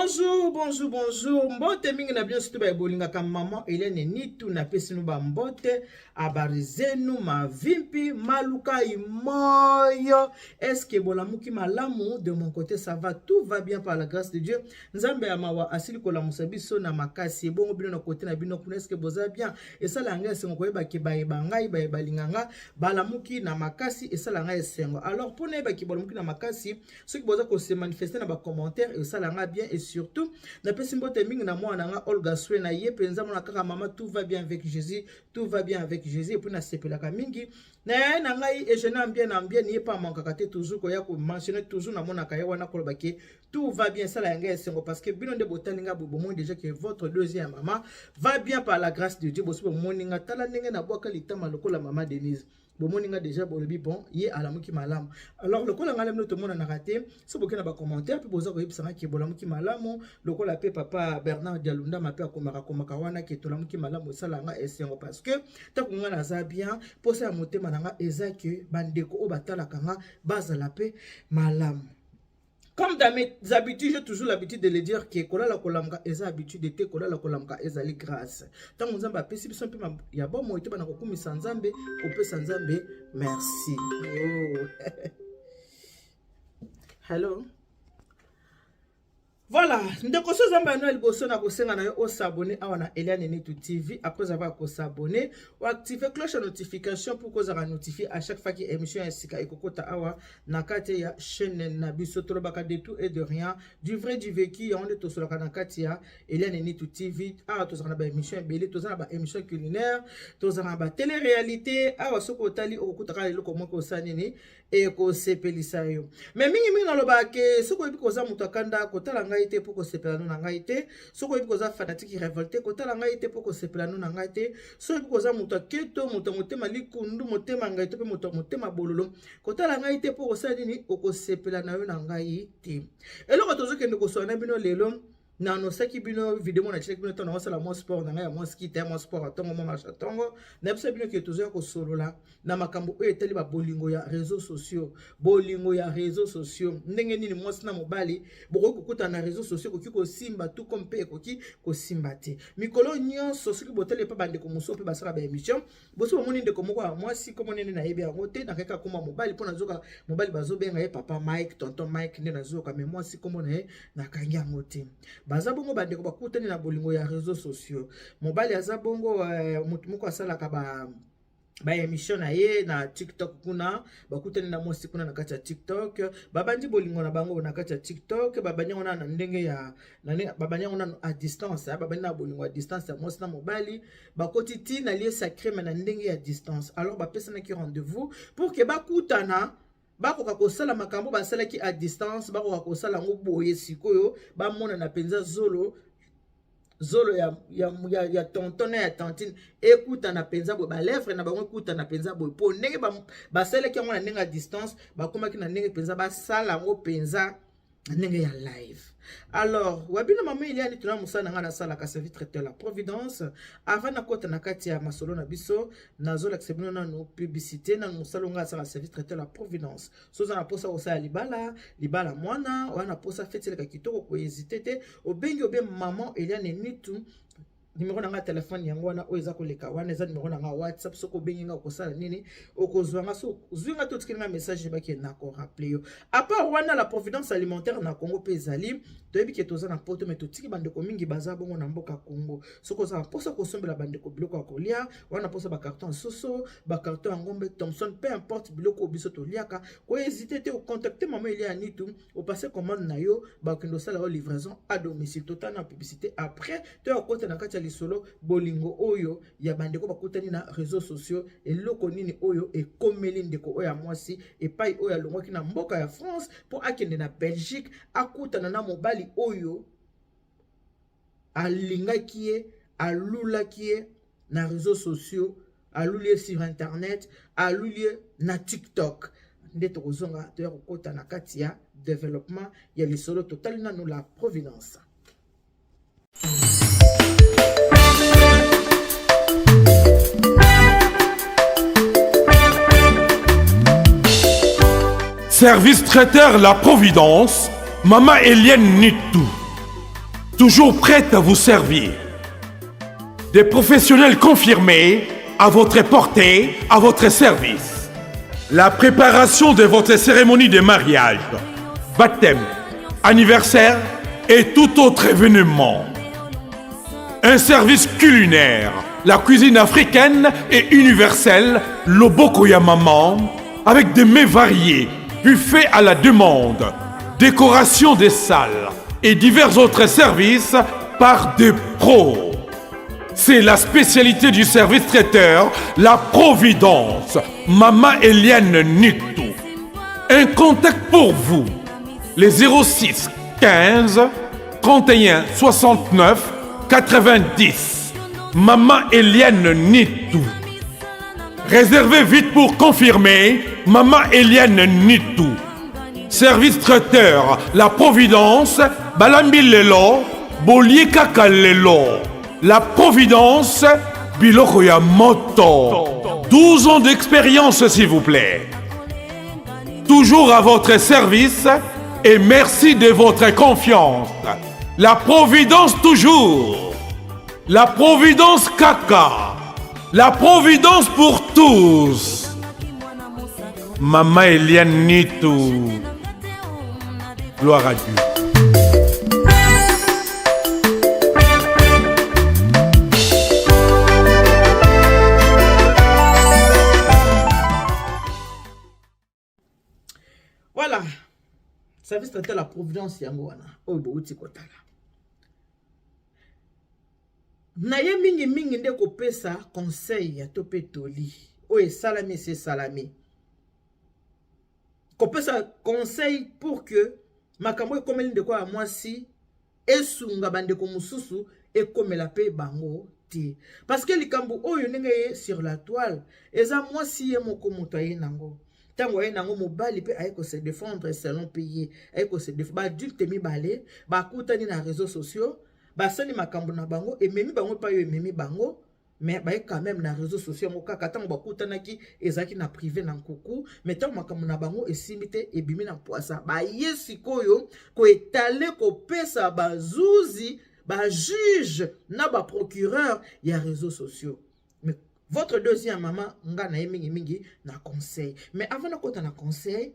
Bonjour, bonjour, bonjour. Mbote mingi na bino surtout ba bolingaka maman Helène Nitu na pesi no ba mbote habari zenu mavimpi maluka imoyo. Est-ce que bolamuki malamu de mon côté ça va tout va bien par la grâce de Dieu. Nzambe ya mawa asili kolamusa biso na makasi ebongo bino na côté na bino kuna est-ce que boza bien esala ngai esengo koyeba ke bayeba ngai baye balinga nga balamuki na makasi esala ngai esengo. Alors pona yeba ke bolamuki na makasi soki boza ko se manifester na ba commentaires esala nga bien et surtout napesi mbote mingi na mwana nga Olga Swe na ye mpenza mona kaka mama tout va bien avec Jésus tout va bien avec Jésus et puis nasepelaka mingi na ye na ngai Eugène Ambien Ambien ye pa mankaka te toujours koya ko mentionner toujours namonaka ye wana koloba ke tout va bien sala yanga esengo parce que bino nde botali nga bomoni déjà que votre deuxième maman va bien par la grâce de Dieu bosi bomoni nga tala ndenge nabwaka litama lokola mama Denise bomoni nga deja bolobi bon ye alamuki malamu alors lokola ngai na bino tomonanaka te so boke na bacommentaire mpe boza koyebisa nga ke bolamuki malamu lokola mpe papa bernard dialundama mpe akomaka komaka wana ke tolamuki malamu esala nga esengo parce que ntango nga naza bien mposa ya motema na nga eza ke bandeko oyo batalaka nga bazala mpe malamu Comme dans mes habitudes, j'ai toujours l'habitude de le dire que kolala kolamuka eza habitude te kolala kolamuka ezali grâce. Tango Nzambe apesi biso mpe ya bomoi te bana kokumisa Nzambe, kopesa Nzambe merci. Oh. Hello. Voilà, ndeko so zamba ya liboso na kosenga na yo osabone awa na Eliane Nitu TV après avoir kosabone oactive cloche ya notification pour kozala notifié à chaque fois que émission ya sika ekokota awa na kati ya chaîne na biso tolobaka de tout et de rien du vrai du vécu yango nde tosolaka na kati ya Eliane Nitu TV awa tozalaka na baémission ebele toza na baémission culinaire tozalaka na batele réalité awa soki otali okokuta kaka eloko moko osala nini ekosepelisa yo me mingimingi nalobaka ke soki oyebi koza moto akanda kotala ngai te mpo kosepela no na ngai te soki oyebi koza fanatique révolte kotala ngai te mpo kosepela no na ngai te soki oyebi koza moto aketo moto ya motema likundu motema ngai to mpe moto ya motema bololo kotala ngai te mpo kosala nini okosepela na yo na ngai te eloko tozokende kosola na bino lelo na anosaki bino video mona tielaki bino ntango naosala mwa sport na ngai ya mwa ski te mwa sport ya ntongo mwa marche ya ntongo nayebisa bino ke tozoya kosolola na makambo oyo etali babolingo ya réseaux sociaux bolingo ya réseaux sociaux ndenge nini mwasi na mobali bokoki kokutana na réseaux sociaux ekoki kosimba tout comme mpe ekoki kosimba te mikolo nyonso soki botali epa bandeko mosusu mpe basala baémission bosi bomoni ndeko moko ya mwasi kombo nini nayebi yango te nakaki akoma mobali mpo nazoka mobali bazobenga ye papa mike tonton mike nde nazoyoka me mwasi kombo na ye nakangi yango te baza bongo bandeko bakutani na bolingo ya réseaux sociaux mobali aza bongo eh, motu moko asalaka ba baémission na ye na tiktok kuna bakutani na mwasi kuna na kati ya tiktok babandi bolingo na bango na kati ya tiktok babandi yango na ndenge ya babandi yango nano à distance babandi na bolingo ya distance ya mwasi na mobali bakoti ti na lieu sacré mais na ndenge ya distance alors bapesanaki rendez-vous pour que bakutana bakoka kosala makambo basalaki à distance bakoka kosala yango boye sikoyo bamonana mpenza zolo zolo ya, ya, ya, ya tonton na ya tantine ekutana mpenza boye balèvre na bango ekutana mpenza boye mpo ndenge basalaki yango na ndenge ya distance bakomaki na ndenge mpenza basala yango mpenza na ndenge ya live alors wabino mama eliani tuna mosala na ngai nasalaka service traiteur la providence avant nakota na kati ya masolo na biso nazolakisa bino nanu publicité nanu mosala ngai asalaka service traiteur la providence so oza na mposa kosala libala libala mwana oya na mposa feti eleka kitoko kohésite te obengi obe maman eliane nitu Numero na nga telefone yango wana oyo eza koleka wana eza numero na nga WhatsApp soki obengi nga okosala nini okozwa nga so ozwi nga to otikeli nga message ebaki na ko rappeler yo à part wana la providence alimentaire na Congo mpe ezali toyebi ke toza na poto mais totiki bandeko mingi baza bongo na mboka Congo soki oza na mposa kosombela bandeko biloko ya kolia wana mposa ba carton ya soso ba carton ya ngombe Thomson peu importe biloko oyo biso toliaka ko hésiter te ocontacte mama Elia Nitu opasse commande na yo bakende osala yo livraison à domicile totala na publicité après to ya kokota na kati ya lisolo bolingo oyo ya bandeko bakutani na réseaux sociaux eloko nini oyo ekomeli ndeko oyo ya mwasi epai oyo alongwaki na mboka ya France mpo akende na Belgique akutana na mobali oyo alingaki ye alulaki ye na réseaux sociaux aluli ye sur internet aluli ye na tiktok nde tokozonga toya kokota na kati ya développement ya lisolo totali nanu la providence Service traiteur La Providence, Mama Eliane Nitu. Toujours prête à vous servir. Des professionnels confirmés à votre portée, à votre service. La préparation de votre cérémonie de mariage, baptême, anniversaire et tout autre événement. Un service culinaire, la cuisine africaine et universelle, Loboko ya Maman, avec des mets variés, buffet à la demande, décoration des salles et divers autres services par des pros. C'est la spécialité du service traiteur, la Providence, Mama Eliane Nitou. Un contact pour vous, les 06 15 31 69 90. Maman Eliane Nitou. Réservez vite pour confirmer, Maman Eliane Nitou. Service traiteur, la Providence, Balambi Lelo, Bolie Kaka Lelo. La Providence, Biloko ya Moto. 12 ans d'expérience, s'il vous plaît. Toujours à votre service et merci de votre confiance. La Providence toujours. La Providence Kaka. La Providence pour tous. Maman Eliane Nitou. Gloire à Dieu. Voilà. Service traiteur la providence yango wana oyo bouti kotala. Na ye mingi mingi nde kopesa conseil ya to pe toli oyo esalami esi esalami. Kopesa conseil pour que makambo ekomeli ndeko ya mwasi esunga bandeko mosusu ekomela pe bango te. Parce que likambo oyo ndenge ye sur la toile eza mwasi ye moko moto aye nango. Tango aye nango mobali pe aye ko se défendre selon pe ye aye ko se défendre. Ba adulte mibale bakutani na réseaux sociaux, basali makambo na bango, ememi bango epai oyo ememi bango, mais baye quand même na réseaux sociaux yango kaka ntango bakutanaki ezalaki na privé na nkuku, mais ntango makambo na bango esimbi te ebimi na pwasa, baye sikoyo koetale kopesa bazuzi ba juge na ba procureur ya réseaux sociaux. Mais votre deuxième maman nga na ye mingi mingi na conseil, mais avant nakota na conseil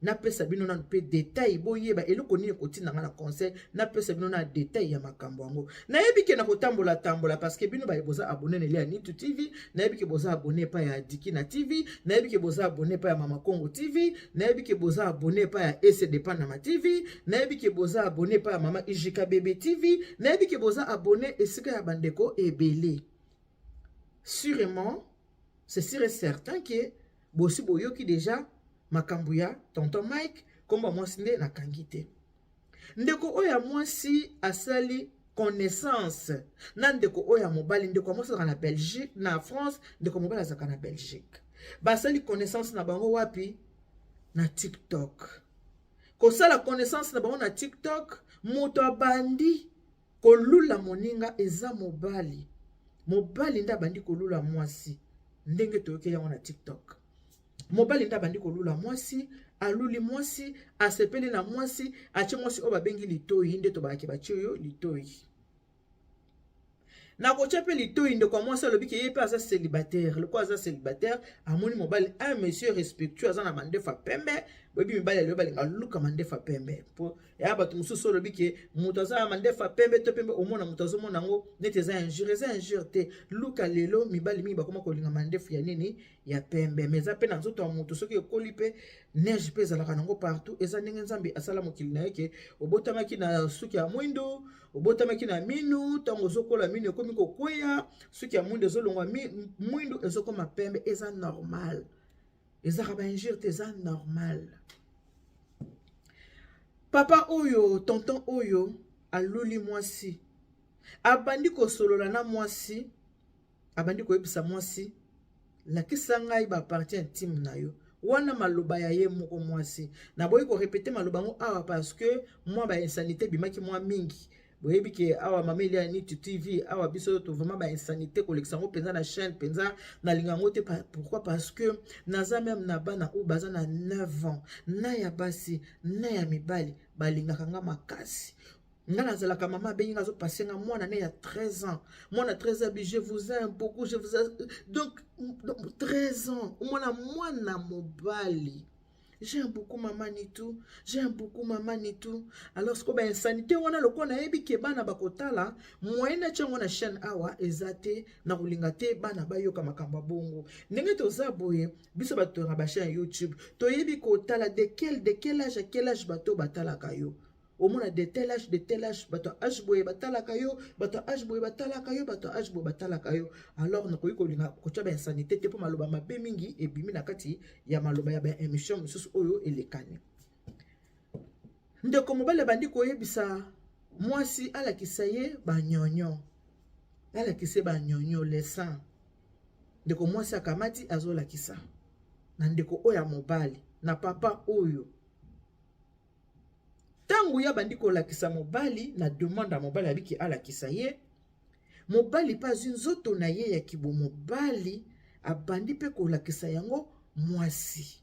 napesa bino nanu pe detail boyeba eloko nini ekotinda nga na conseil, napesa bino na detail ya makambo yango. Nayebi ke na kotambola tambola parce que bino baye boza abonné na Elia Nitu TV, nayebi ke boza abonné epai ya Dikina TV, nayebi ke boza abonné epai ya Mama Kongo TV, nayebi ke boza abonné epai ya Ese de Panama TV, nayebi ke boza abonné epai ya Mama Ijika Bebe TV, nayebi ke boza abonné esika ya bandeko ebele. Sûrement, c'est sûr et certain que bosi boyoki déjà makambo ya tonton Mike, kombo ya mwasi nde nakangi te. Ndeko oyo ya mwasi asali connaissance na ndeko oyo ya mobali. Ndeko ya mwasi azalaka na Belgique, na France, ndeko ya mobali azalaka na Belgique. Basali connaissance na bango wapi? Na TikTok. Kosala connaissance na bango na TikTok, moto abandi kolula moninga eza mobali. Mobali nde abandi kolula mwasi, ndenge toyokeli yango na TikTok. Mobali nde abandi kolula mwasi, aluli mwasi, asepeli na mwasi, atie mwasi oyo babengi litoyi, nde tobakaki batie oyo litoyi. Na kotia pe litoyi, ndeko ya mwasi alobi ke ye pe aza célibataire. Lokola aza célibataire, amoni mobali un monsieur respectueux, aza na mandefu ya pembe. Boyebi mibali ya lelo balinga luka mandefu ya pembe. Po ya bato mosusu olobi ke moto aza na mandefu ya pembe to pembe, omona moto azomona yango neti eza injure. Eza injure te. Luka lelo mibali mingi bakoma kolinga mandefu ya nini? Ya pembe. Mais eza pe na nzoto ya moto, soki ekoli pe neige pe ezalaka nango partout. Eza ndenge Nzambe asala mokili na ye ke obotamaki na suki ya mwindu, obotamaki na minu, ntango ozokola minu ekomi kokweya, suki ya mwindu ezolongwa, mwindu ezokoma pembe. Eza normal, ezalaka ba injure te, eza normal. Papa oyo, tonton oyo aluli mwasi, abandi kosolola na mwasi, abandi koyebisa mwasi, lakisa ngai ba partie intime na yo. Wana maloba ya ye moko mwasi. Naboyi ko répéter maloba ngo awa parce que moi ba insanité bimaki mwa mingi. Boyebi ke awa Mama Elia Nitu TV awa biso to vraiment ba insanité kolekisa ngo penza na chaîne penza na linga ngo te. Pourquoi? Parce que naza même na bana oyo baza na 9 ans, na ya basi na ya mibali balingaka nga makasi. Nga nazalaka mama abengi nga, azopase nga mwana ne ya 13 ans. Mwana 13 ans bi je vous aime beaucoup, je vous aime. Donc 13 ans, omona mwana mobali. J'aime beaucoup maman Nitu, j'aime beaucoup maman Nitu. Alors sikoyo ba insanité wana, lokola nayebi ke bana bakotala, moyen natia yango na chaîne awa eza te. Na kolinga te bana bayoka makambo ya bongo. Ndenge toza boye, biso bato na bachaîne ya YouTube toyebi kotala de quel âge à quel âge bato batalaka yo. Omona de tel âge, de tel âge, bato ya âge boye batalaka yo, bato ya âge boye batalaka yo, bato ya âge boye batalaka yo. Alors nakoki kolinga kotia bainsanité te, mpo maloba mabe mingi ebimi na kati ya maloba ya baémission mosusu oyo elekani. Ndeko mobali abandi koyebisa mwasi alakisa ye banyonyo, alakisa ye banyonyo lesin. Ndeko mwasi akamati, azolakisa na ndeko oyo ya mobali, na papa oyo. Ntango ye abandi kolakisa mobali, na demande ya mobali, abiki alakisa ye, mobali mpe azwi nzoto na ye ya kibomobali, abandi mpe kolakisa yango mwasi.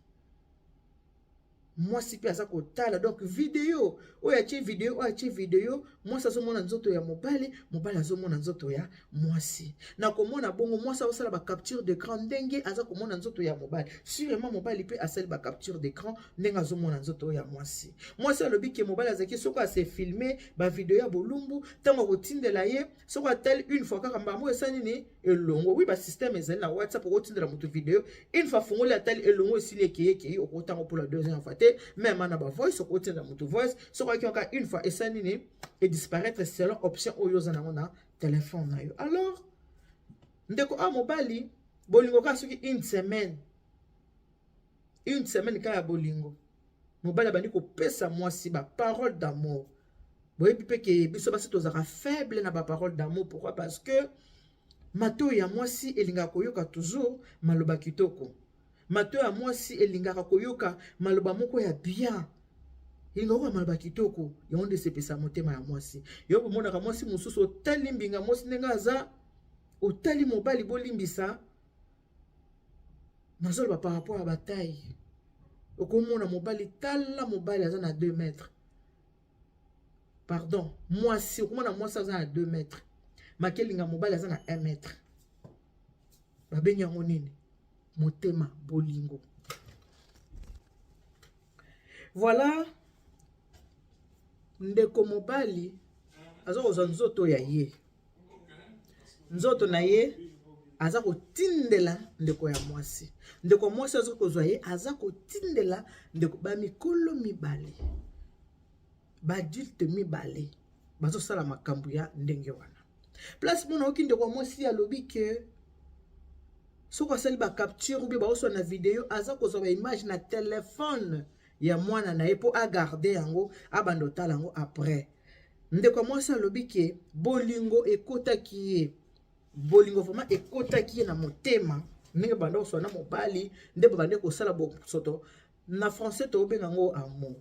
Mwasi mpe aza kotala. Donc video oyo atie, video oyo atie, video, mwasi azomona nzoto ya mobali, mobali azomona nzoto ya mwasi. Na komona bongo, mwasi azosala bacapture d'écran ndenge aza komona nzoto ya mobali. Sûrement mobali mpe asali bacapture d'écran ndenge azomona nzoto ya mwasi. Mwasi alobi ke mobali azalaki, soki ase filmer bavideo ya bolumbu, ntango akotindela ye, soki atali une fois kaka, mbala moko esali nini? Elongo. Wi, basystème ezali na WhatsApp, okotindela moto video, une fois afungoli, atali, elongo, esili, ekei, ekei. Okotango pour la deuxième fois te. Même na bavoice, okotindela moto voice, soki ayaki kaka une fois, esali nini? Edisparaître, selon option oyo oza nango na telefone na yo. Alors ndeko a mobali, bolingo kaka soki une semaine, une semaine kaka ya bolingo, mobali abandi kopesa mwasi baparole d'amour. Boyebi mpe ke biso basi tozalaka faible na baparole d'amour. Pourquoi? Parce que matoi ya mwasi elingaka koyoka toujours maloba kitoko. Matoi ya mwasi elingaka koyoka maloba moko ya bien, elingaka koyoka maloba kitoko. Yango nde esepesa motema ya mwasi. Yo bomonaka mwasi mosusu, otali mbinga mwasi ndenge aza, otali mobali, bolimbisa, nazoloba par rapport ya bataille. Okomona mobali, tala mobali aza na 2 mètres, pardon, mwasi, okomona mwasi aza na 2 mètres, makelinga mobali aza na 1 mètre. Babengi yango nini? Motema bolingo. Voilà, ndeko mobali aza kozwa nzoto ya ye, nzoto na ye aza kotindela ndeko ya mwasi, ndeko ya mwasi aza kozwa ye, aza kotindela ndeko. Bamikolo mibale, baadulte mibale bazosala makambo ya ndenge wana. Place mona oki, ndeko ya mwasi alobi ke soki asali bacapture ou bien baoswa na video, aza kozwa baimage na telefone ya mwana na ye mpo agarde yango, abanda otala yango après. Ndeko ya mwasi alobi ke bolingo ekotaki ye, bolingo vraiment ekotaki ye na motema, ndenge banda koswa na mobali, nde babandi kosala bosoto. Na français tobenga yango amour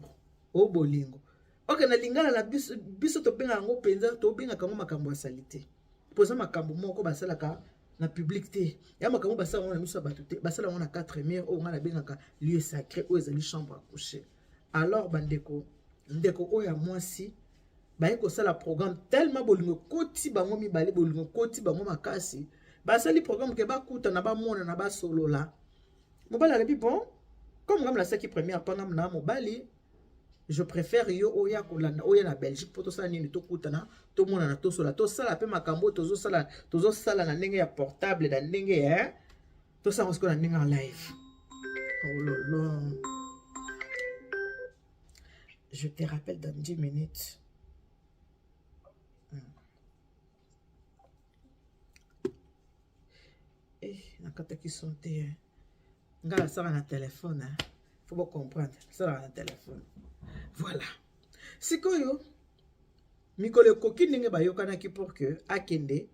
o bolingo. Ok, na lingala na biso, biso tobengaka yango mpenza, tobengaka yango makambo ya sali te, mpo eza makambo moko basalaka na public te, ya makambo basala yango na miso ya bato te, basala yango na 4 murs, oyo ngai nabengaka lieu sacré, oyo ezali chambre à coucher. Alors bandeko, ndeko oyo ya mwasi baye kosala programme, tellement bolingo ekoti bango mibale, bolingo ekoti bango makasi, basali programme ke bakutana, bamonana, basolola. Mobali alobi: "Bon, comme ngam nasalaki première mpa ngam na mobali, je préfère yo oya kolanda, oya na Belgique mpo tosala nini? Tokutana, tomonana, tosola, tosala mpe makambo oyo tozosala, tozosala na ndenge ya portable, na ndenge ya tosala sikoyo na ndenge ya live." Oh lolo, je te rappelle dans 10 minutes. Eh, nakataki son te. Ngai nasala na telefone, faut bocomprendre, nasalaka na telefone. Voilà, sikoyo mikolo ekoki ndenge bayokanaki pour que akende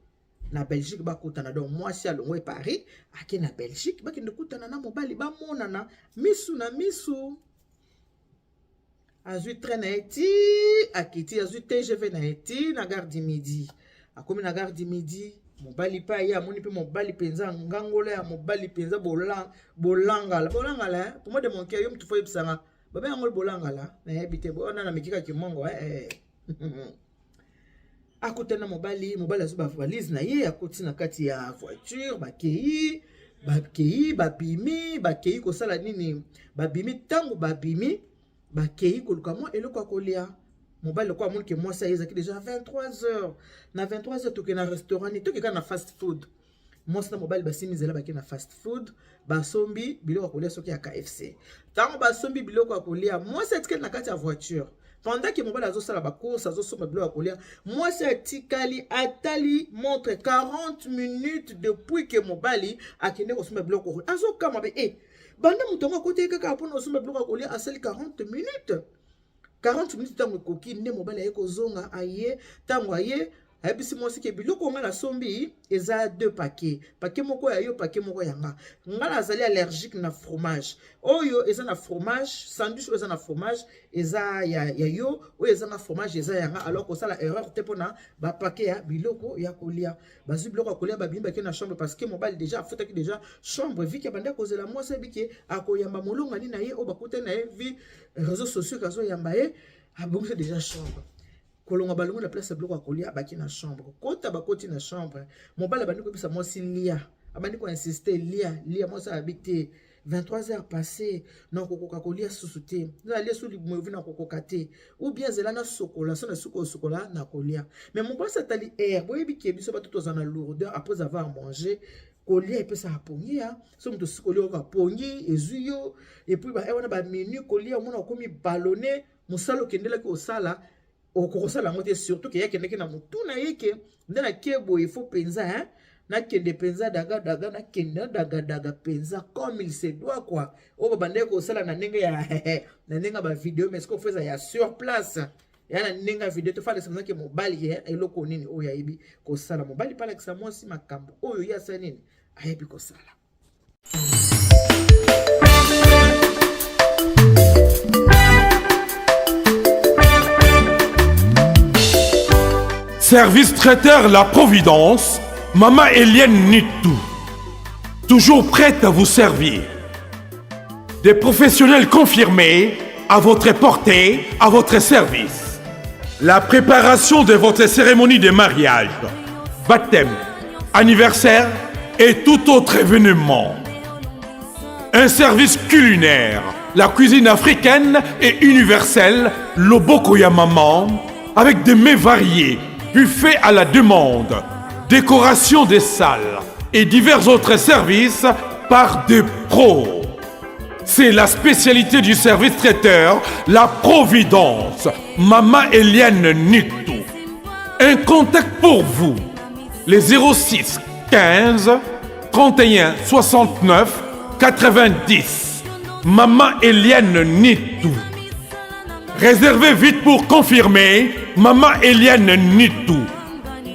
na Belgique bakutana. Donc mwasi alongwe Paris, ake na Belgique, bakende kutana na mobali, bamonana misu na misu. Azwi train na ye ti akiti, azwi TGV na ye ti na gare du Midi. Akomi na gare du Midi, mobali mpe aye. Amoni mpe mobali mpenza, ngangola ya mobali mpenza, bolangala, bolangala. Pour moi de mon cœur, yo mutu fo yebisanga babe yango bolangala, nayebi te. Wana na meki kaka kimongo. Eh. Akutani na mobali, mobali azwi bavalise na ye, akoti na kati ya voiture, bakei, bakei, babimi, bakei kosala nini? Babimi. Ntango babimi, bakei koluka mwa eloko ya kolia. Mobali lokola amoni ke mwasi aye, ezalaki déjà 23 heures. Na 23 heures, tokei na restaurant nini? Tokei kaka na fast food. Mwasi na mobali basimi nzela, bakei na fast food, basombi biloko ya kolia, soki ya KFC. Ntango basombi biloko ya kolia, mwasi atikali na kati ya voiture pendant ke mobali azosala bacourse, azosomba biloko ya kolia. Mwasi atikali, atali montre, 40 minutes depuis ke mobali akende kosomba biloko ya kolia. Azokama be e banda moto yango akotaki kaka mpona kosomba biloko ya kolia, asali 40 minutes. 40 minutes ntango ekoki nde mobali aye kozonga. Aye, ntango aye, ayebisi mwasi ke biloko nga nasombi eza deux paquet, paquet moko ya yo, paquet moko ya nga. Nga nazali allergique na fromage. Oyo eza na fromage, sandwich oyo eza na fromage eza ya yo, oyo eza na fromage eza ya nga. Alors kosala erreur te mpona bapaquet ya biloko ya kolia. Bazwi biloko ya kolia, babimi, bake na chambre, parce que mobali déjà afutaki déjà chambre. Viki abandi kozela mwasi, ayebi ke akoyamba molongani na ye oyo bakutani na ye via réseaux sociaux, kazoyamba ye, abongisi déjà chambre. Kolonga balongo na place ya biloko ya kolia, abaki na chambre. Kota, bakoti na chambre, mobali abandi koyebisa mwasi: "Lia." Abandi koinsiste: "Lia, lia." Mwasi abi te, 23 heures passé, nakokoka kolia susu te, nalia su libumu evi, nakokoka te, ou bien zela nasokola, so nasuki kosokola na kolia. Mais mobali atali heure. Boyebi ke biso bato toza na lourdeur après avoir mangé. Kolia epesaka pongi ya so moto osi kolia, oyoka pongi ezwi yo. Et puis ba wana baminu kolia, omona okomi ballonné, mosala okendelaki kosala okokosala yango te. Surtout ke ye akendaki na motu na ye ke nde nake boye, faut mpenza, hein, nakende mpenza dagadaga, nakende dagadaga mpenza comme il se doit quoi. Oyo babandaki kosala na ndenge ya bavideo, mais sikoyo faut eza ya sur place, ya na ndenge ya video. Tofalakisa mpenza ke mobali ye eloko nini oyo ayebi kosala. Mobali mpe alakisa mwasi makambo oyo ye asala nini, ayebi kosala. Service traiteur La Providence, Maman Eliane Nitou. Toujours prête à vous servir. Des professionnels confirmés à votre portée, à votre service. La préparation de votre cérémonie de mariage, baptême, anniversaire et tout autre événement. Un service culinaire, la cuisine africaine et universelle, loboko ya maman, avec des mets variés, buffet à la demande, décoration des salles et divers autres services par des pros. C'est la spécialité du service traiteur, La Providence, Mama Eliane Nitou. Un contact pour vous, les 06 15 31 69 90. Maman Eliane Nitou. Réservez vite pour confirmer, Maman Eliane Nitou.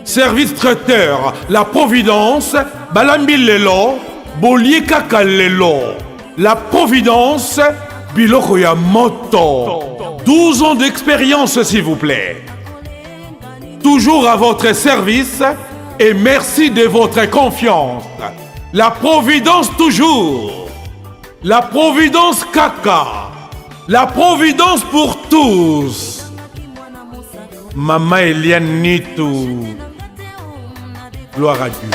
Service traiteur, La Providence, Balambi Lelo, Bolie Kaka Lelo. La Providence, Biloko ya Moto. 12 ans d'expérience, s'il vous plaît. Toujours à votre service et merci de votre confiance. La Providence toujours. La Providence Kaka. La Providence pour tous. Maman Eliane Nitou. Gloire à Dieu.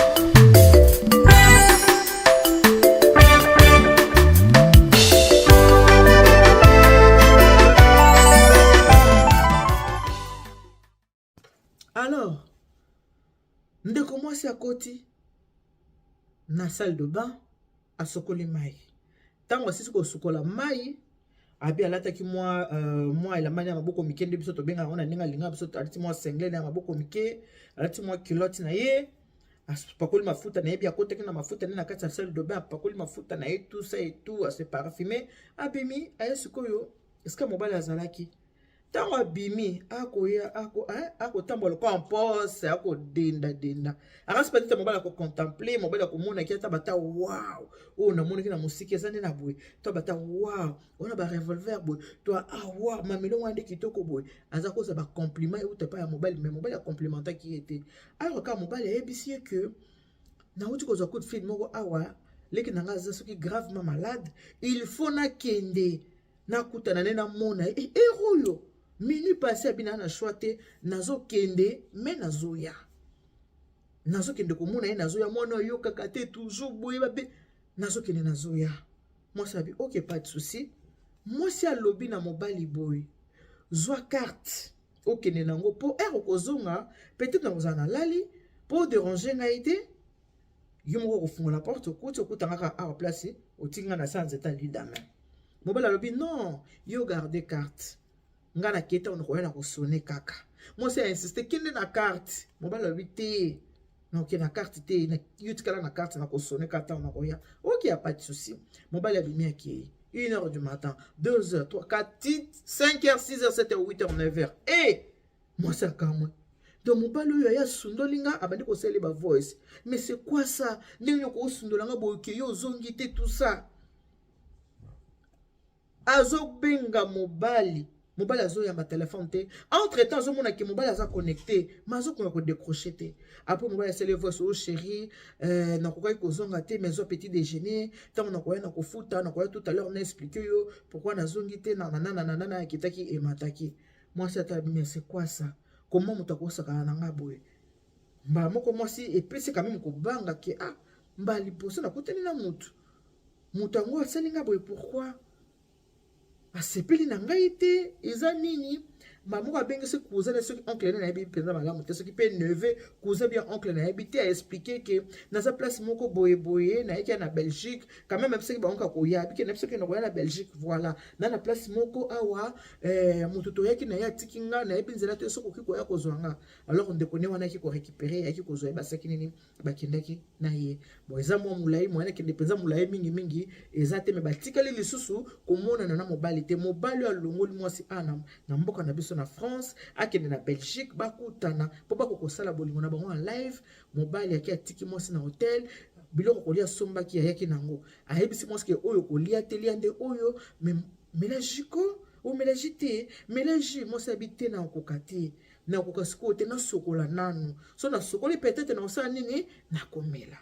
Alors ndeko mwasi akoti na salle de bain, asokoli mai. Ntango asisi kosukola mai, abi alataki mwa elamba ya maboko mike, nde biso tobengaka yango na ndenge alingaka biso. Alati mwa singlet ya maboko mike, alati mwa culotte na ye, apakoli mafuta na ye. Bi akotaki na mafuta nde na kati ya salle de bain, apakoli mafuta na ye, tout ça et tout, ase parfume, abimi, aye sikoyo esika mobali azalaki. Ntango abimi, akoya, akotambola lokola mpose, akodendadenda, akasi peut-être mobali akocontemple, mobali akomonaki ata bata wow, oyo namonaki na mosika eza nde na boye, to bata wow, wana barevolver boye, to ah wow, mamelo wana nde kitoko boye. Aza kozwa bacompliment euta epai ya mobali, mais mobali acomplimentaki ye te. Alors kaka mobali ayebisi ye ke nauti kozwa coup de fil moko awa, leki na nga aza soki gravement malade, il faut nakende nakutana nde namona ye. Ere oyo Minuit passé, abina na choix te, nazokende mais nazoya, nazokende komona ye, nazoya. Mwana oyokaka te, toujours boye babe, nazokende, nazoya. Mwasi abi: "Ok, pas de souci." Mwasi alobi na mobali boye: "Zwa carte, okende nango, mpo heure okozonga, peut-être nakozala nalali, mpo odéranger ngai te. Yo moko kofungola porte, okuti okutangaka awa place otiki ngai na sa nzete alidame." Mobali alobi: "Non, yo garde carte, ngai nakei, ntango nakoya na kosonner kaka." Mwasi ainsiste: "Kende na carte." Mobali alobi: "Te, naoke na carte te, yo tikala na carte, nakosonner kaka ntango nakoya." "Ok, ya pas de souci." Mobali abimi, akei. 1 heure du matin, 2 heures, 3, 4, 5 heures, 6 heures, 7 heures, 8 heures, 9 heures e mwasi akamwe. Donc mobali oyo aya asundoli nga, abandi kosalela bavoice: "Mais c'est quoi ça? Ndenge nyoko osundola nga boye, ke yo ozongi te?" Tout ça, azobenga mobali, mobali azoyamba telefone te. Entre temps azomona ke mobali aza connecté, mais azokonga kodécrocher te. Après mobali asali voice: "O chéri, nakokaki kozonga te, mais zwa petit déjeuner, ntango nakoya na kofuta, nakoya tout à l'heure na expliquer yo pourquoi nazongi te." Nananananana, akitaki, emataki. Mwasi ata abi: "Mais c'est quoi ça? Comment moto akosakana na nga boye?" Mbala moko mwasi epesi quand même kobanga ke: "Ah, mbala liboso nakutani na motu, moto yango asali nga boye, pourquoi asepeli na ngai te? Eza nini?" Mbala moko abengisi cousin na, soki oncle ne, nayebi mpenza malamu te, soki mpe neveu, cousin bien oncle, nayebi te. Aexpliquer ke naza place moko boyeboye, nayeki na Belgique quand même, soki bango koya bike na biso, kende koya na Belgique, voilà, na place moko awa, moto toyaki na ye atiki nga, nayebi nzela te, soki okoki koya kozwa nga. Alors ndeko ne wana ayaki korécupérer, ayaki kozwa ye, basaki nini, bakendaki na ye. Bon, eza mwa molai, moyen akende mpenza molai mingimingi eza te, mais batikali lisusu komonana na mobali te. Mobali oyo alongoli mwasi a na mboka na biso na France, akende na Belgique, bakutana mpo bakoka kosala bolingo na bango en live. Mobali aki atiki mwasi na hotel, biloko kolia asombaki, ayaki nango, ayebisi mwasi ke oyo kolia te, lia nde oyo, mela jiko, omela jus te, mela jus. Mwasi abi: "Te, na okoka te, nakoka sikoyo te, nasokola nanu, so nasokoli, peut-être nakosala nini, nakomela."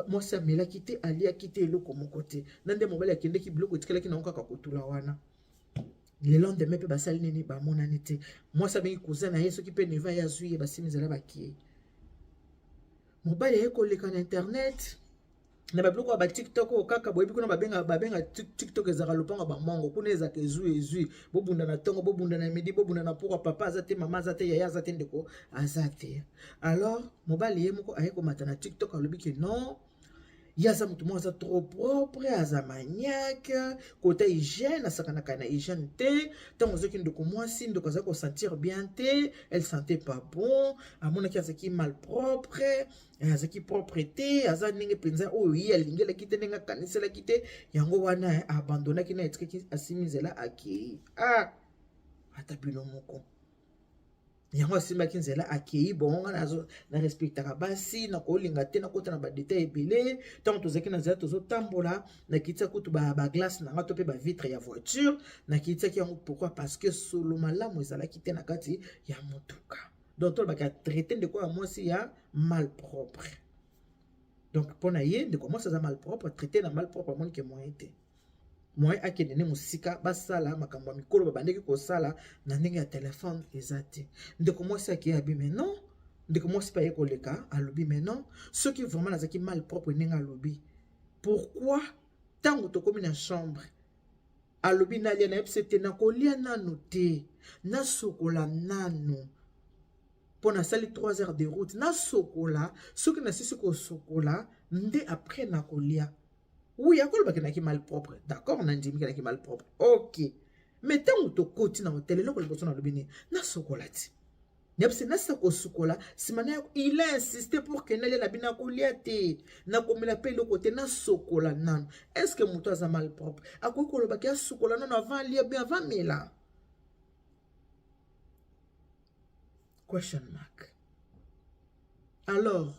Mwasi amelaki te, aliaki te, eloko moko te. Na nde mobali akendeki, biloko etikalaki nango kaka kotula wana. Le lendemain mpe basali nini? Bamonani te. Mwasi abengi cousin na ye, soki mpe neveu, ye azwi ye, basimi nzela, bakei. Mobali aye koleka na internet, na babiloko ya baTikTok oyo kaka boyebi kuna, babenga TikTok, ezalaka lopango bamongo kuna, ezalaka ezwi ezwi, bobunda na ntongo, bobunda na midi, bobunda na pokwa, papa aza te, mama aza te, yaya aza te, ndeko aza te. Alors mobali ye moko aye komata na TikTok, alobi ke non, ye aza motu moko aza trop propre, aza maniaque kota hygiène, asakanaka na hygiène te. Ntango azwaki ndeko mwasi, ndeko azali kosentir bien te, elle sentait pas bon, amonaki azalaki mal propre, azalaki propre te, aza ndenge mpenza oyo ye alingelaki te, ndenge akaniselaki te. Yango wana abandonaki na etikaki, asimi nzela, akei. Ah, ata bino moko, yango asimbaki nzela, akei. Bongo nga na respectaka basi, nakolinga te nakota na badétails ebele. Ntango tozalaki na nzela, tozotambola, nakitia kutu baglace na nga to mpe bavitre ya voiture, nakitiaki yango. Pourquoi? Parce que solo malamu ezalaki te na kati ya motuka. Donc tolobaki atraiter ndeko ya mwasi ya mal propre. Donc mpo na ye, ndeko ya mwasi aza mal propre, traité na mal propre. Amoni ke moyen te, moyen akende nde mosika, basala makambo ya mikolo babandeki kosala na ndenge ya telefone eza te. Ndeko mwasi akei, abi: "Mais non." Ndeko mwasi mpe aye koleka, alobi: "Mais non, soki vraiment nazalaki mal propre ndenge alobi, pourquoi ntango tokómi na chambre, alobi nalia, nayebisa te nakolia nanu te, nasokola nanu, mpo nasali 3 heures de route, nasokola, soki nasisi kosokola nde après nakolia." Oui, akolobaki naki mal propre, d'accord, nandimi naki mal propre, ok, mais ntango tokoti na hotel, eloko liboso nalobi nini? Nasokola ti nayebisi nasa kosukola, nsima na il a insisté pour ke nalia na bino, akolia te, nakomela mpe eloko te, nasokola nano. Est ce que moto aza mal propre akoki kolobaki asukola nano avant alia bien avant mela? Question mark. Alors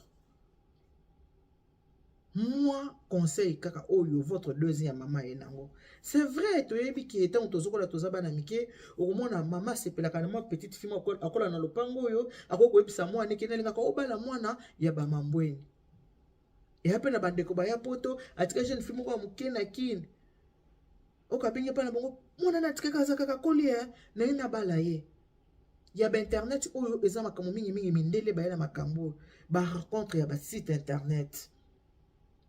moi, conseil kaka oyo votre deuxième mama ye nango, c'est vrai, toyebi ke ntango tozokola, toza bana mike, okomona mama asepelaka na mwa petite fille akola na lopango oyo, akoki koyebisa mwana eke nalingaka obala mwana ya bamambweni. Eya mpe na bandeko baya Poto, atika jeune fille moko ya moke na Kini, oyo abengi mpa na bango. Mwana na atikaka aza kaka koli e na ye nabala ye. Ya bainternet oyo eza makambo mingimingi, mindele bayela makambo oyo, barencontre ya basite internet,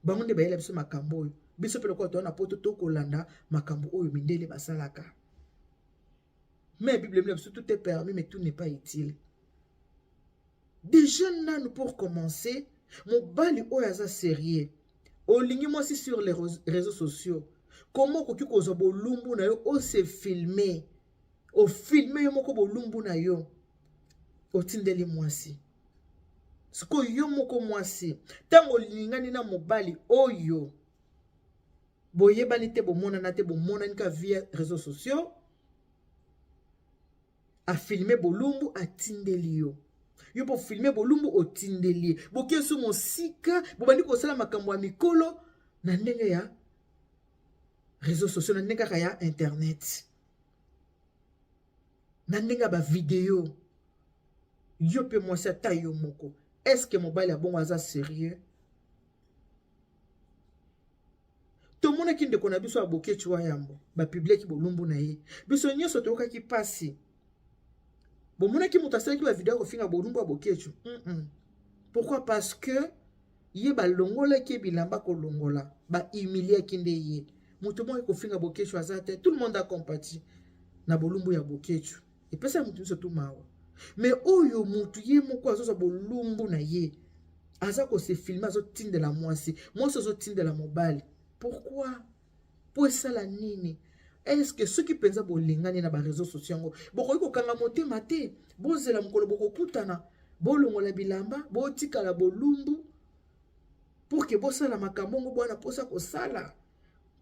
bango nde bayela biso makambo oyo. Biso mpe lokola toza na Poto, tokolanda makambo oyo mindele basalaka. Mais Bible na biso, tout est permis mais tout n'est pas utile. Déjà nanu pour commencer, mobali oyo aza sérieux, olingi mwasi sur les réseaux sociaux, comment okoki kozwa bolumbu na yo, ose filme, ofilme yo moko bolumbu na yo, otindeli mwasi? Sikoyo yo moko mwasi, ntango olingani na mobali oyo boyebani te, bomonana te, bomonani ka via réseaux sociaux, afilme bolumbu, atindeli yo, yo mpo filme bolumbu, otindeli ye, boke so mosika, bobandi kosala makambo ya mikolo na ndenge ya réseaux sociaux, na ndenge kaka ya internet, na ndenge ya bavideo. Yo mpe mwasi, ata yo moko, est-ce mobali ya bongo aza sérieux? Tomonaki ndeko na biso Abokeci wa yambo, bapubliaki bolumbu na ye, biso nyonso toyokaki mpasi. Bomonaki moto asalaki bavideo kofinga bolumbu ya Bokecu? Pourquoi? Parce que ye balongolaki ye bilamba, kolongola, bahumiliaki nde ye. Moto moko kofinga Bokecu aza te. Tout le monde a compati na bolumbu ya Bokecu, epesa moto nyonso tu mawa. Mais oyo motu ye moko azozwa bolumbu na ye, aza kose filme, azotindela mwasi, mwasi azotindela mobali, pourquoi? Mpo esala nini? Est-ce soki mpenza bolingani na baréseaux sociaux yango, bokoki kokanga motema te, bozela mokolo bokokutana, bolongola bilamba, botikala bolumbu, pour que bosala makambo ngo bwana mposa kosala?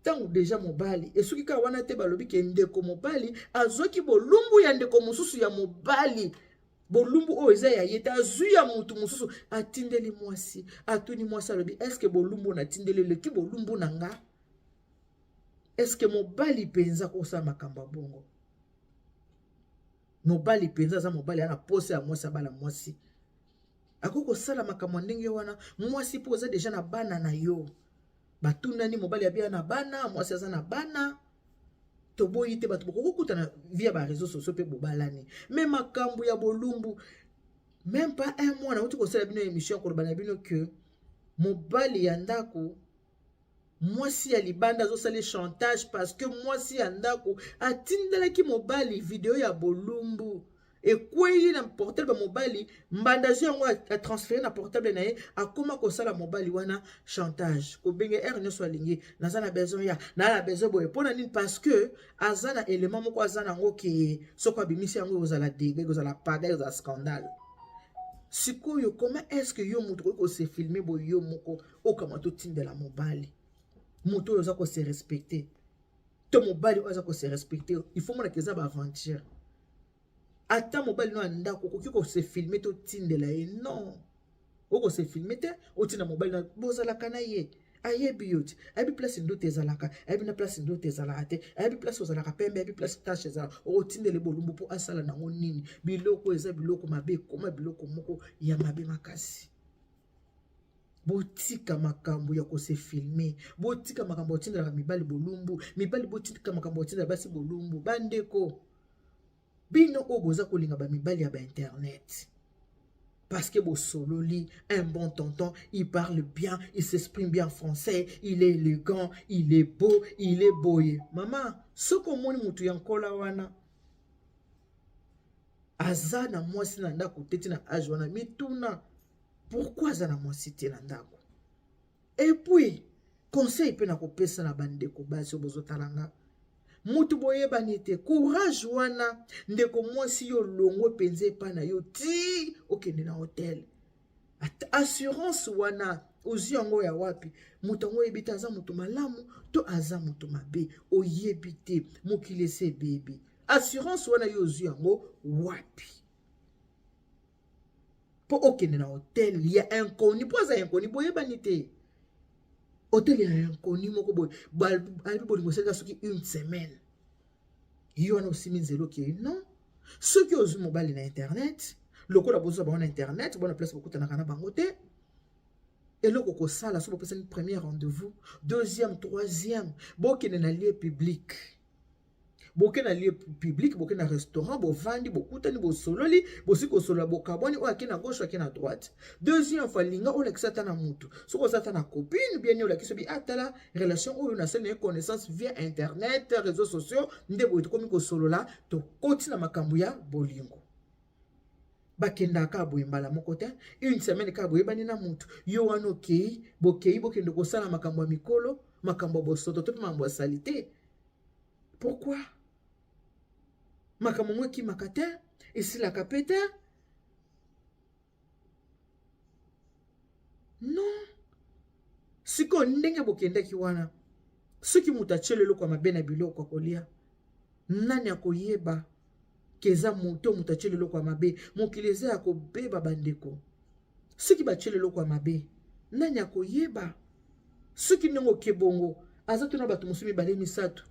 Ntango déjà mobali esoki kaka wana te, balobi ke ndeko mobali azwaki bolumbu ya ndeko mosusu ya mobali. Bolumbu oyo eza ya ye te, azwi ya motu mosusu, atindeli mwasi. Atuni mwasi, alobi: "Est-ce bolumbu natindeli eleki bolumbu na nga?" Est-ce mobali mpenza kosala makambo ya bongo? Mobali mpenza aza mobali, aza na posa ya mwasi, abala mwasi, akoki kosala makambo ya ndenge wana? Mwasi mpo oza déjà na bana na yo, batunani, mobali abia na bana, mwasi aza na bana. Toboyi te, bato bokoki kokutana via baréseaux sociaux mpe bobalani, mais makambo ya bolumbu, même pas un mois, nauti kosala bino émission, koloba na bino ke mobali ya ndako, mwasi ya libanda azosala chantage, parce que mwasi ya ndako atindelaki mobali video ya bolumbu, ekwei na portable ya mobali. Mbanda azwi yango, atransfere na portable na ye, akóma kosala mobali wana chantage, kobenge heure nyonso alingi: "Naza na besoin ya, naza na besoin boye." Mpo na nini? Parce que aza na élément moko aza nango ke soki abimisi yango, ekozala dégâts, ekozala paga, ekozala scandale. Sikoyo comment est ce que yo moto okoki kose filme boye, yo moko okama totindela mobali? Moto oyo oza kose respecte to mobali oyo aza kose respecte, il faut monaka eza baaventure. Ata mobali no ya ndako, okoki kose filme totindela ye? Non, okose filme te, otinda mobali na bozalaka na ye, ayebi yo ti, ayebi place ndoto ezalaka, ayebi na place ndoto ezalaka te, ayebi place ozalaka pembe, ayebi place tache ezalaka. Okotindela bolumbu mpo asala nango nini? Biloko eza biloko mabe, ekoma biloko moko ya mabe makasi. Botika makambo ya kose filme, botika makambo ya kotindelaka mibali bolumbu, mibali botika makambo ya kotindela basi bolumbu. Bandeko, bino oyo boza kolinga bamibali ya bainternet parce que bosololi, un bon tonton, il parle bien, il s'exprime bien français, il est élégant, il est beau, il est boye. Mama, soki omoni motu ya nkola wana aza na mwasi na ndako te, ti na age wana, mituna pourquoi aza na mwasi te na ndako. Et puis conseil mpe na kopesa na bandeko basi oyo bozotala nga: mutu boyebani te, courage wana, ndeko mwasi, yo longwe mpenza epai na yo ti okende na hotel. Assurance wana ozwi yango ya wapi? Moto yango oyebi te aza moto malamu to aza moto mabe, oyebi te. Mokili esi ebebi. Assurance wana yo ozwi yango wapi mpo okende na hotel ya inconnu? Mpo aza inconnu, boyebani te, hotel ya inconnu moko boye, alobi bolingo esalika soki une semaine, yo wana osimi nzela, okei. Non, soki ozwi mobali na internet, lokola bozwa bango na internet, bona place bokutanaka na bango te, eloko kosala, so bopesani premier rendez-vous, deuxième, troisième, bokende na lieu public. Boke na lieu public, boke na restaurant, bovandi, bokutani, bosololi, bosi kosolola, bokabwani, oyo ake na gauche, ake na droite. Deuxième fois, linga olakisa ata na mutu, soki oza ata na copine bien, olakisa bi atala relation oyo nasali na ye connaissance via internet, réseaux sociaux, nde boye tokomi kosolola, tokoti na makambo ya bolingo. Bakendaka boye mbala moko te, une semaine kaka boyebani na mutu yo wana, okei, bokei, bokende kosala makambo ya mikolo, makambo ya bosoto to mpe makambo ya sali te. Pourquoi makambo yango ekimaka te, esilaka mpe te? Non, sikoyo ndenge bokendaki wana, soki moto atieli eloko ya mabe na biloko ya kolia, nani akoyeba ke eza moto? Moto atieli eloko ya mabe, mokili eza ya kobeba, bandeko. Soki batieli eloko ya mabe, nani akoyeba? Soki ndenge oke bongo, aza tuna bato mosusu mibale, misato,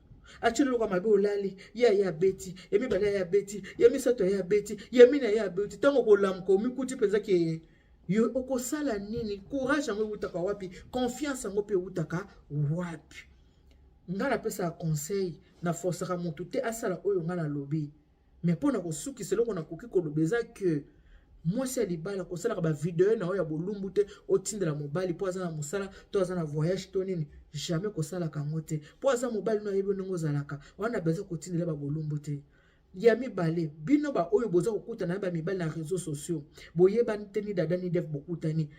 atieli eloko ya mabe, olali, ye aye abeti ye mibale, aye abeti ye misato, aye abeti ye mine, aye abeti. Ntango kolamuka, omikuti mpenza ke yo okosala nini? Courage yango ewutaka wapi? Confiance yango mpe ewutaka wapi? Ngai napesaka conseil, naforsaka motu te asala oyo ngai nalobi. Mais mpo na kosukisa, eloko nakoki koloba eza ke mwasi ya libala kosalaka bavideo na oyo ya bolumbu te, otindela mobali mpo aza na mosala to aza na voyage to nini. Jamais kosalaka yango te, mpo aza mobali no, ayebi ndenge ozalaka wana, besoin kotindela babolumbu te. Ya mibale, bino baoyo boza kokutana na bamibali na réseaux sociaux, boyebani te, ni dada ni def, bokutani,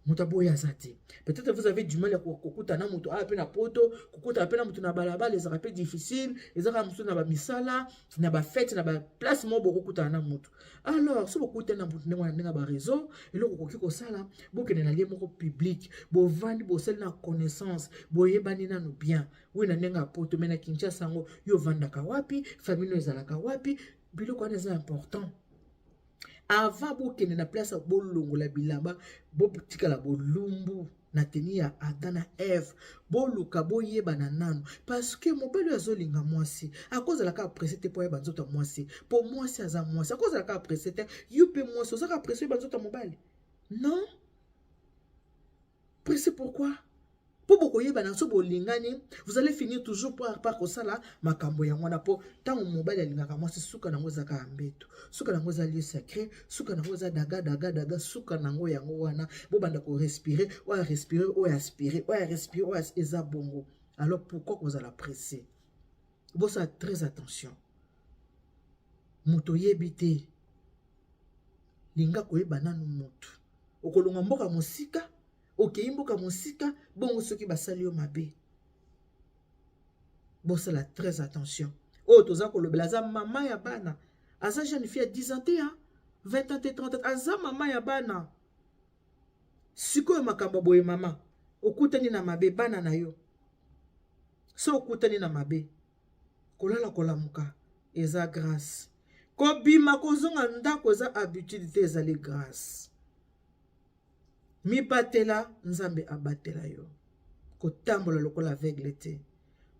moto aboyi aza te. Peut-être vous avez du mal ya kokutana moto awa mpe na poto, kokutana mpe na moto na balabala ezalaka mpe difficile, ezalaka mosusu na bamisala, na bafete, na baplace moko bokokutana na moto. Alors so bokutani na moto ndenge wana, ndenge ya bareseau, eloko okoki kosala, bokende na lieu moko public, bovandi, bosali na connaissance, boyebani nanu bien. Oyo na ndenge ya poto, mais na Kinshasa yango, yo ovandaka wapi? Famille no ezalaka wapi? Biloko wana eza important avant bokende na place. Bolongola bilamba, botikala bolumbu na teni ya Adam na Eve, boluka boyebana nano, parce que mobali oyo azolinga mwasi akozala kaka pressé te mpo ayeba nzoto ya mwasi, mpo mwasi aza mwasi, akozala kaka pressé te. Yo mpe mwasi, oza kaka pressé oyeba nzoto ya mobali? Non, pressé pourquoi? Mpo bokoyebana, so bolingani, vous allez finir toujours par kosala makambo yango wana. Mpo ntango mobali alingaka mwasi, suka nango eza kaka mbeto, suka nango eza lieu sacré, suka nango eza daga daga daga, suka nango yango wana. Bobanda korespirer, oyo arespirer, oyo aspire, oyo arespirer, oyo eza bongo. Alors pourquoi kozala pressé? Bosala très attention. Moto oyebi te, linga koyeba nanu motu. Okolonga mboka mosika, okei mboka mosika bongo, soki basali yo mabe? Bosala très attention. Oyo toza kolobela aza mama ya bana, aza jeune fille ya 10 ans te, 20 ans te, 30 ans, aza mama ya bana. Sikoyo makambo boye, mama, okutani na mabe, bana na yo, so okutani na mabe, kolala kolamuka eza grâce, kobima kozonga ndako eza habitude te, ezali grâce. Mibatela, Nzambe abatela yo. Kotambola lokola aveugle te,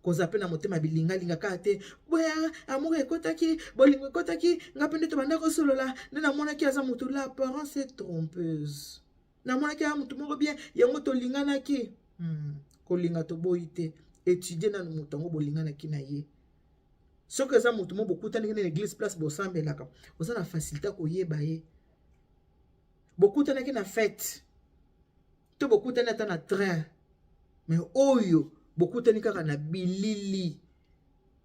kozala mpe na motema bilingalinga kaka te. Boya amour ekotaki, bolingo ekotaki, nga mpe nde tobanda kosolola, nde namonaki aza motu. L'apparence est trompeuse. Namonaki aza motu moko bien, yango tolinganaki. Kolinga toboyi te, étudie nanu moto yango bolinganaki na ye. Soki eza motu mo bokutanaki na église, place bosambelaka, oza na facilité koyeba ye. Bokutanaki na fête to bokutani ata na train, mais oyo bokutani kaka na bilili,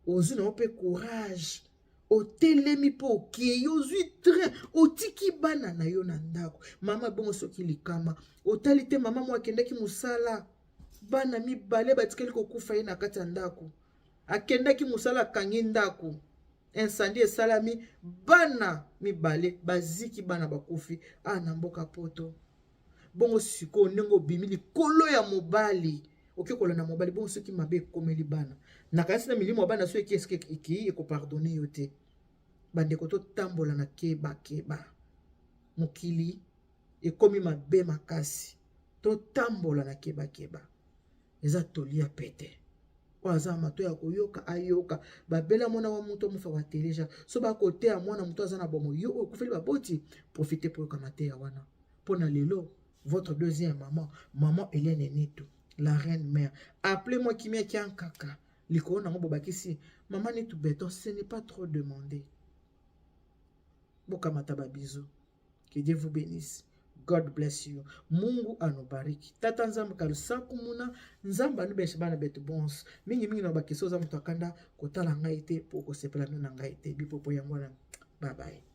ozwi nango mpe courage, otelemi mpo okei, ozwi train, otiki bana na yo na ndako, mama. Bongo soki likama, otali te, mama mo akendaki mosala, bana mibale batikali kokufa, ye na kati ya ndako, akendaki mosala, akangi ndako, incendie esalami, bana mibale baziki, bana bakufi a na mboka poto. Bongo sikoyo ndenge obimi likolo ya mobali, okoki kolanda mobali, bongo soki mabe ekomeli bana, nakanisi na milimo ya bana, so eki eske ekei, ekopardonner yo te. Bandeko, totambola na keba keba, mokili ekomi mabe makasi, totambola na kebakeba. Eza tolia pete. Oyo aza mato ya koyoka, ayoka. Babela mwana wa moto amofa wateleja, so bakoteya mwana moto aza na bomo. Yo oyo okufeli baboti, profite po yoka mateya wana. Mpo na lelo, votre deuxième maman, maman Hélène Neto, la reine mère, appelez-moi Kimia Kiankaka. Likolo nango bobakisi mama Nitu Beton, ce n'est pas trop demandé. Bokamata ba bisous. Que Dieu vous bénisse. God bless you. Mungu anubariki. Tata Nzambe kalusaku muna Nzambe anubesha bana betu bonso. Mingi mingi na bakisi oza moto akanda kotala ngai te po kosepela no na ngai te. Bipopo yango wana. Bye bye.